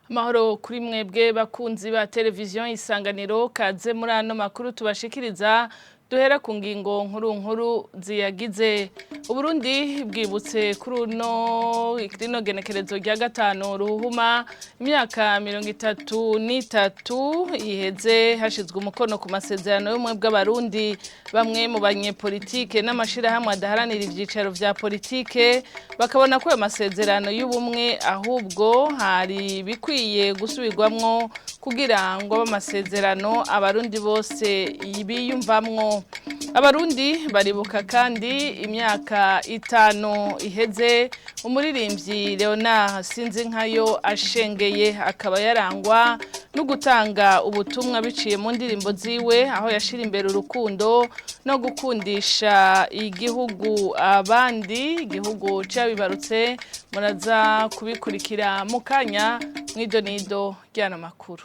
Amahoro kuri mwebwe bakunzi ba televiziyo Isanganiro, kaze muri ano makuru tubashikiriza. Duhera ku ngingo nkuru nkuru ziyagize. Uburundi bwibutse kuri uno rino genekerezo rya 5 Ruhuma imyaka 33 iheze hashizwe umukono ku masezerano y'ubumwe bw'Abarundi. Bamwe mu banyepolitike n'amashirahamwe adaharanira ivyicaro vya politike bakabona ko ayo masezerano y'ubumwe ahubwo hari bikwiye gusubirwamwo kugira ngo amasezerano Abarundi bose biyumvamwo. Abarundi baribuka kandi imyaka 5 iheze umuririmbyi Leonard Sinzinkayo ashengeye, akaba yarangwa no gutanga ubutumwa biciye mu ndirimbo ziwe, aho yashira imbere urukundo no gukundisha igihugu abandi, igihugu cabibarutse. Muraza kubikurikira mu kanya mw'idonido ry'ano makuru.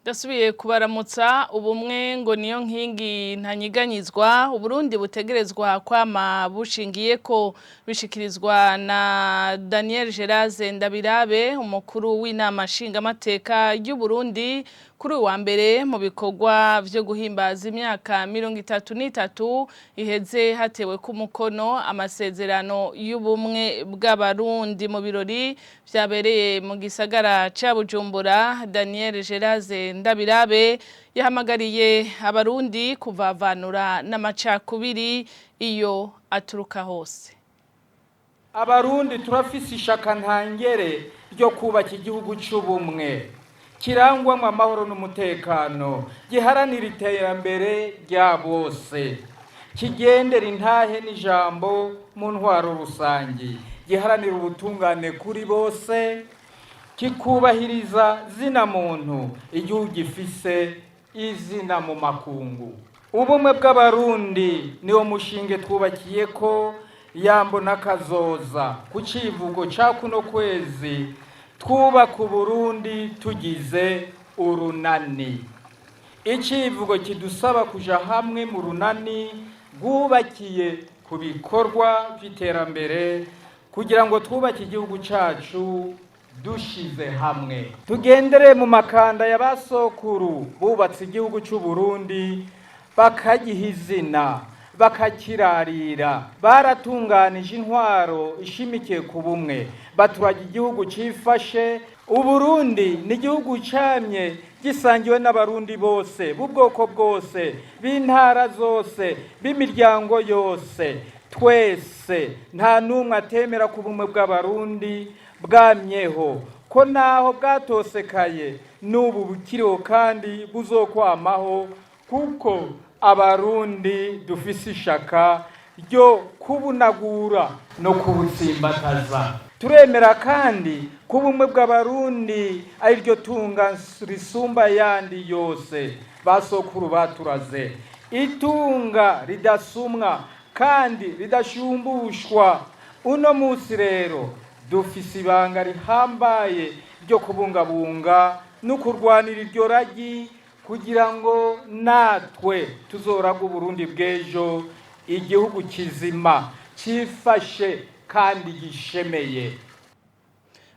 Dasubiye kubaramutsa. Ubumwe ngo niyo nkingi ntanyiganyizwa Uburundi butegerezwa kwama bushingiye ko, bishikirizwa na Daniel Geraze Ndabirabe, umukuru w'inama nshingamateka y'u Burundi, kuri uwa mbere mu bikorwa vyo guhimbaza imyaka 33 iheze hatewe ku mukono amasezerano y'ubumwe bw'Abarundi. Mu birori vyabereye mu gisagara ca Bujumbura, Daniel Geraze Ndabirabe yahamagariye Abarundi kuvavanura n'amacakubiri iyo aturuka hose. Abarundi turafise ishaka ntangere ryo kubaka igihugu c'ubumwe kirangwamwo amahoro n'umutekano, giharanira iterambere rya bose, kigendera intahe n'ijambo mu ntwaro rusangi, giharanira ubutungane kuri bose, kikubahiriza zina muntu, igihugu gifise izina mu makungu. Ubumwe bw'Abarundi niwo mushinge twubakiye ko yambo n'akazoza. Ku civugo ca kuno kwezi, twubaka Uburundi tugize urunani, icivugo kidusaba kuja hamwe mu runani rwubakiye ku bikorwa vy'iterambere kugira ngo twubake igihugu cacu dushize hamwe, tugendere mu makanda ya basokuru bubatse igihugu c'u Burundi, bakagiha izina, bakakirarira. Baratunganije intwaro ishimikiye ku bumwe, baturaga igihugu cifashe. Uburundi ni igihugu camye gisangiwe n'Abarundi bose b'ubwoko bwose, b'intara zose, b'imiryango yose. Twese nta n'umwe atemera ku bumwe bw'Abarundi bwamyeho, ko naho bwatosekaye n'ubu bukiriho kandi buzokwamaho, kuko Abarundi dufise ishaka ryo kubunagura no kubutsimbataza. Turemera kandi ko ubumwe bw'Abarundi ari ryo tunga risumba yandi yose basokuru baturaze, itunga ridasumwa kandi ridashumbushwa. Uno munsi rero dufise ibanga rihambaye ryo kubungabunga no kurwanira iryo ragi kugira ngo natwe tuzoraga Uburundi bw'ejo, igihugu kizima cifashe kandi gishemeye.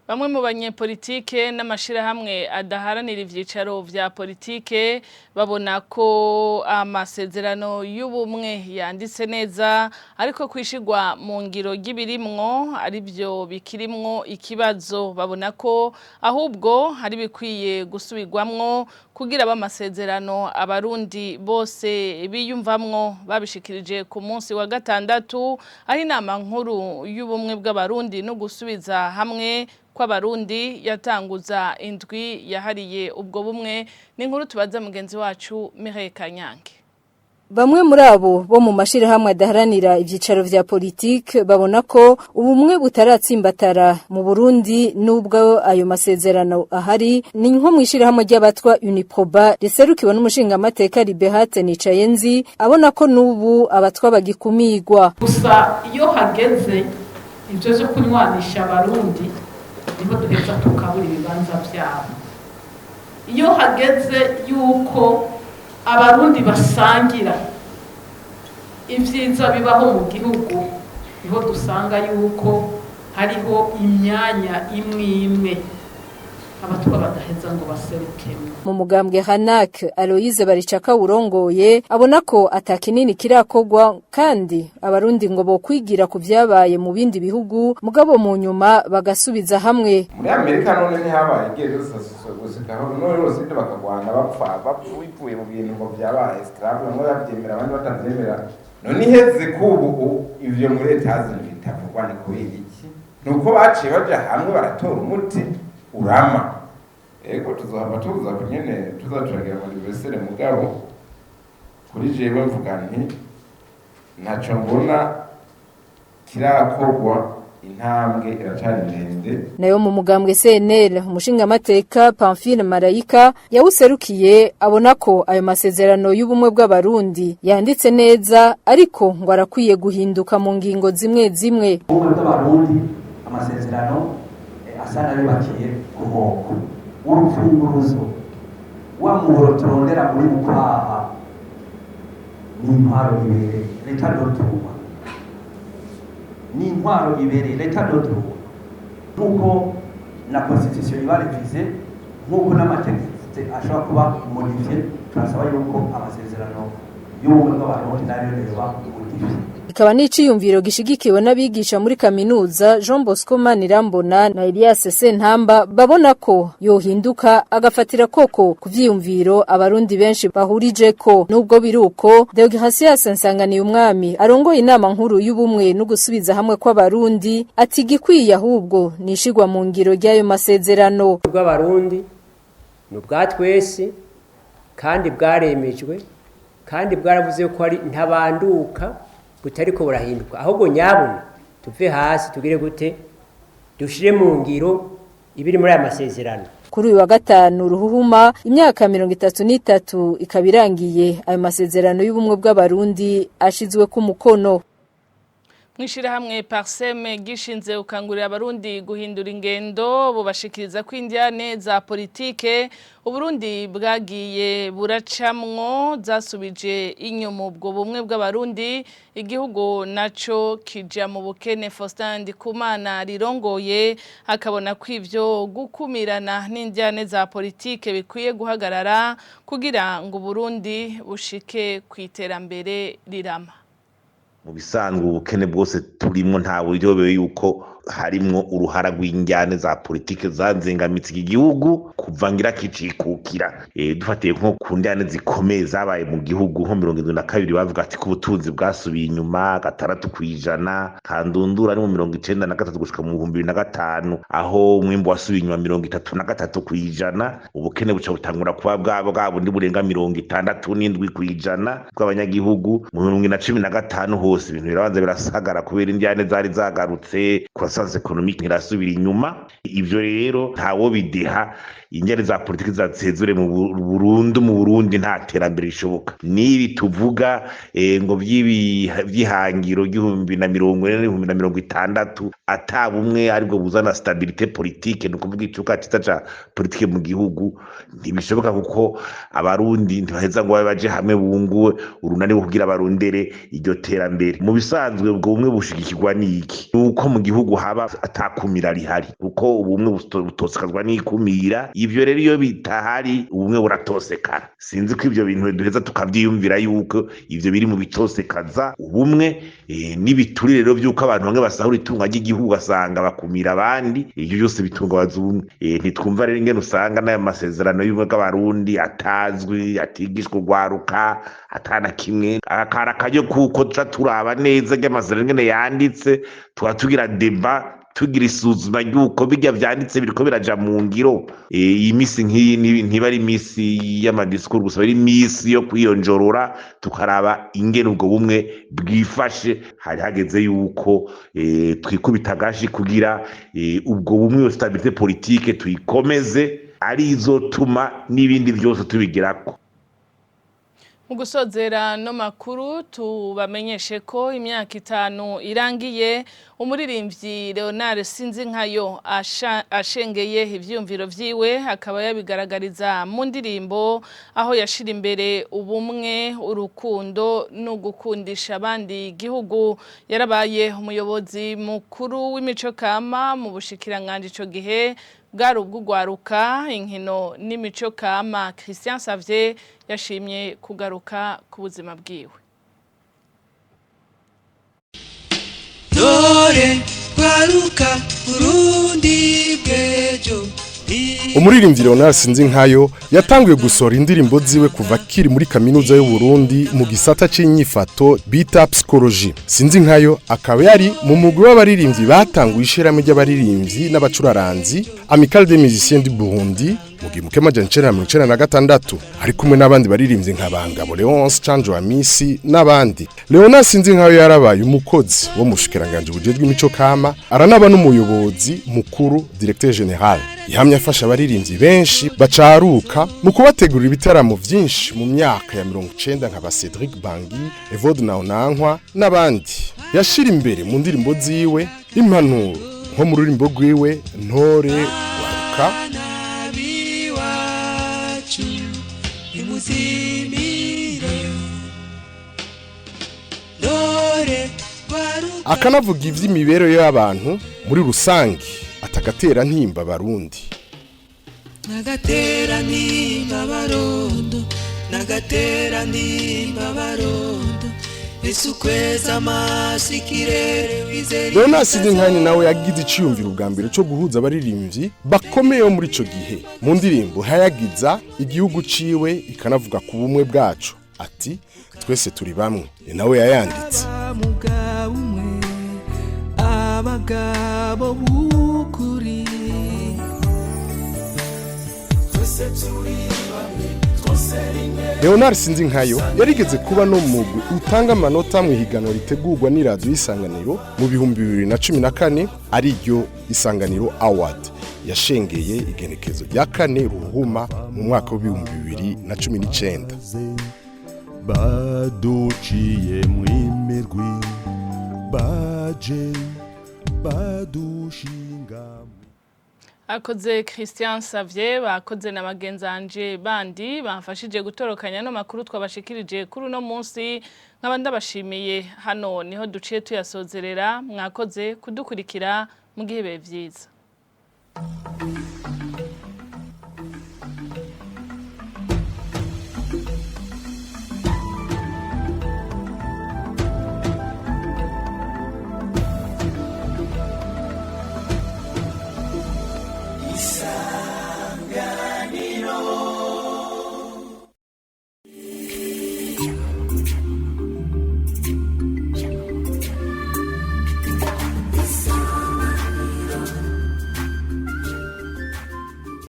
Bamwe mu banyepolitike n'amashirahamwe adaharanira ivyicaro vya politike babona ko amasezerano y'ubumwe yanditse neza, ariko kwishigwa mu ngiro ry'ibirimwo arivyo bikirimwo ikibazo. Babona ko ahubwo hari bikwiye gusubirwamwo kugira amasezerano Abarundi bose biyumvamwo. Babishikirije ku munsi wa gatandatu, aho inama nkuru y'ubumwe bw'Abarundi no gusubiza hamwe kw'Abarundi yatanguza indwi yahariye ubwo bumwe. Ni inkuru tubaza mugenzi wacu Mireille Kanyange. Bamwe muri abo bo mu mashirahamwe adaharanira ivyicaro vya politike babona ko ubumwe butaratsimbatara mu Burundi nubwo ayo masezerano ahari. Ni nko mwishirahamwe ry'abatwa Uniproba riserukiwe n'umushingamateka Liberate Nicayenzi, abona ko nubu abatwa bagikumigwa. Gusa iyo hageze ivyo vyo kunywanisha Abarundi, niho duheza tukabura ibibanza vyabo. Iyo hageze yuko Abarundi basangira ibyiza bibaho mu gihugu, niho dusanga yuko hariho imyanya imwe imwe abatwa badaheza ngo baserukemo. Mu mugambwe Hanak, Aloise Baricaka urongoye abona ko atakinini kirakogwa, kandi abarundi ngo bokwigira ku vyabaye mu bindi bihugu, mugabo mu nyuma bagasubiza hamwe. Muri Amerika none ntihabaye igihe gushikaho none rwose bakagwana bapfa bapfuye mu bintu ngo vyabaye struggle, bamwe bavyemera abandi batavyemera. None iheze kubu ivyo muri Etazini bitavugwa ni kubera iki? Nuko baciye baja hamwe baratora umuti urama. Ego, tuzohava tuza kunyene tuzaturagira ngo anniversaire, mugabo kuri jewe mvuga nti ntaco mbona kirakorwa, intambwe iracari ndende. Nayo mu mugambwe CNL, umushingamateka Pamphile Marayika yawuserukiye abona ko ayo masezerano y'ubumwe bw'abarundi yanditse neza, ariko ngo arakwiye guhinduka mu ngingo zimwe zimwe. Ubumwe bw'abarundi, amasezerano asa n'ayubakiye ku moko, urupfunguruzo wa muhoro turondera muri mukwaha ni intwaro ibereye, l'état de droit, ni intwaro ibereye, l'état de droit, nk'uko na constitution iba révisée, nk'uko n'amategeko ashobora kuba modifié. Turasaba yuko amasezerano y'ubumwe bw'abarundi nayo yoba modifié. Ikaba n'iciyumviro gishigikiwe n'abigisha muri kaminuza Jean Bosco Manirambona na Elias Sentamba, babona ko yohinduka agafatira koko ku vyiyumviro abarundi benshi bahurije ko. Nubwo biruko, Deogratias Nsanganiye Umwami arongoye inama nkuru y'ubumwe no gusubiza hamwe kw'abarundi ati gikwiye ahubwo nishigwa mu ngiro ry'ayo masezerano. Bw'abarundi ni ubwa twese, kandi bwaremejwe, kandi bwaravuze ko ari ntabanduka, butariko burahinduka. Ahubwo nyabuna tuve hasi, tugire gute, dushire mu ngiro ibiri muri aya masezerano. Kuri uyu wa gatanu ruhuhuma, imyaka 33 ikaba irangiye ayo masezerano y'ubumwe bw'abarundi ashizwe ku mukono. Mwishirahamwe Parseme gishinze ukangurira abarundi guhindura ingendo, bubashikiriza ko indyane za politike Uburundi bwagiye buracamwo zasubije inyuma ubwo bumwe bw'abarundi, igihugu naco kija mu bukene. Faustin Ndikumana rirongoye akabona ko ivyo gukumirana n'indyane za politike bikwiye guhagarara kugira ngo Uburundi bushike ku iterambere rirama. Mu bisanzwe ubukene bwose turimwo nta buryo yuko harimwo uruhara rw'injyane za politike zanzengamitse iki gihugu kuva ngira kicikukira. Dufatiye nko ku njyane zikomeye zabaye mu gihugu, nko 72 bavuga ati ko ubutunzi bwasubiye inyuma 6%, kandundura ari mu 93 gushika mu 2005, aho umwimbu wasubiye inyuma 33%, ubukene buca butangura kuba bwa bwa bundi burenga 67% bw'abanyagihugu. Mu 2015 hose ibintu birabanza birasagara kubera indyane zari zagarutse, croissance économique ntirasubira inyuma. Ivyo rero ntawo bideha, indyane za politiki zasezure mu Burundi, mu Burundi nta terambere rishoboka. Nibi tuvuga ngo vy'ihangiro 2040 n'2060, ata bumwe aribwo buzana stabilité politique, ni ukuvuga icuka ciza ca politike mu gihugu, ntibishoboka, kuko abarundi ntibaheza ngo babe baje hamwe bunguwe urunani kugira barondere iryo terambere. Mu bisanzwe ubwo bumwe bushigikirwa n'iki? Nuko mu gihugu haba atakumira rihari, kuko ubumwe butosekazwa n'ikumira. Ivyo rero iyo bitahari ubumwe buratosekara. Sinzi ko ivyo bintu duheza tukavyiyumvira yuko ivyo biri mu bitosekaza ubumwe, n'ibiturire rero vy'uko abantu bamwe basahura itunga ry'igihugu ugasanga bakumira abandi, ivyo byose bitungabaza ubumwe. Ntitwumva rero ingene usanga n'ayo masezerano y'ubumwe bw'abarundi atazwi, atigishwa urwaruka, atana kimwe. Akara akaryo kuko tuca turaba neza ry'amasezerano ingene yanditse, tuba tugira débat, tugira isuzuma ry'uko bijya vyanditse biriko biraja mu ngiro. Iyi misi nk'iyi ntiba ari imisi y'amadisikuru gusa, ari imisi yo kwiyonjorora tukaraba ingene ubwo bumwe bwifashe. Hari hageze yuko twikubita agashi kugira ubwo bumwe, stabilité politique, tuyikomeze, ari izotuma n'ibindi vyose tubigerako. Mu gusozera no makuru tubamenyeshe ko imyaka 5 irangiye umuririmbyi Leonard Sinzinkayo ashengeye ivyumviro vyiwe akaba yabigaragariza mu ndirimbo aho yashira imbere ubumwe, urukundo no gukundisha abandi igihugu. Yarabaye umuyobozi mukuru w'imico kama mu bushikiranganje ico gihe bwari ubw'ugwaruka, inkino n'imico kama. Christian Savier yashimye kugaruka ku buzima bwiwe. Dore gwaruka Burundi bw'ejo. Umuririmbyi Leonard Sinzinkayo yatanguye gusohora indirimbo ziwe kuva akiri muri kaminuza y'u Burundi mu gisata c'inyifato bita psychologie. Sinzinkayo akaba yari mu mugwi w'abaririmbyi batanguye ishirahamwe ry'abaririmbyi n'abacuraranzi Amicale des Musiciens du Burundi mu 1996, ari kumwe n'abandi baririmbyi nka Bangabo Leonce, Canjo Amisi n'abandi. Leonard Sinzinkayo yarabaye umukozi wo mu bushikiranganje bujejwe imico kama, aranaba n'umuyobozi mukuru, directeur général. Yahamye afasha abaririmbyi benshi bacaruka mu kubategurira ibitaramo vyinshi mu myaka ya 90 nka ba Cedric Bangi, Evode Naonankwa n'abandi. Yashira imbere mu ndirimbo ziwe impanuro nko mu rurimbo rwiwe Ntore Gwaruka, Abiwacu nimuzimire. Dore gwaruka akanavuga ivy'imibereho y'abantu muri rusangi, atagatera ntimba barundi. Nagatera ntimba barondo, nagatera ntimba barondo, ese ukwezi amaso ikirere wizera. Leonard Sinzinkayo nawe yagize iciyumviro ubwa mbere cyo guhuza abaririmbyi bakomeye bo muri ico gihe mu ndirimbo hayagiza igihugu ciwe, ikanavuga ku bumwe bwacu, ati twese turi bamwe. Ni nawe yayanditse. Mugabo umwe, abagabo b'ukuri, twese turi bamwe, twose rimwe. Leonard Sinzinkayo yarigeze kuba no mugwi utanga amanota mu ihiganwa ritegurwa n'iradiyo Isanganiro mu 2014, ariryo Isanganiro Award. Yashengeye igenekezo rya 4 Ruhuma mu mwaka w'2019. Baduciye mwimirwi baje badushinga. Akoze Christian Savier, bakoze na bagenzanje bandi bamfashije gutorokanya no makuru twabashikirije kuri uno munsi, nkaba ndabashimiye. Hano niho duciye tuyasozerera. Mwakoze kudukurikira mu gihe vyiza.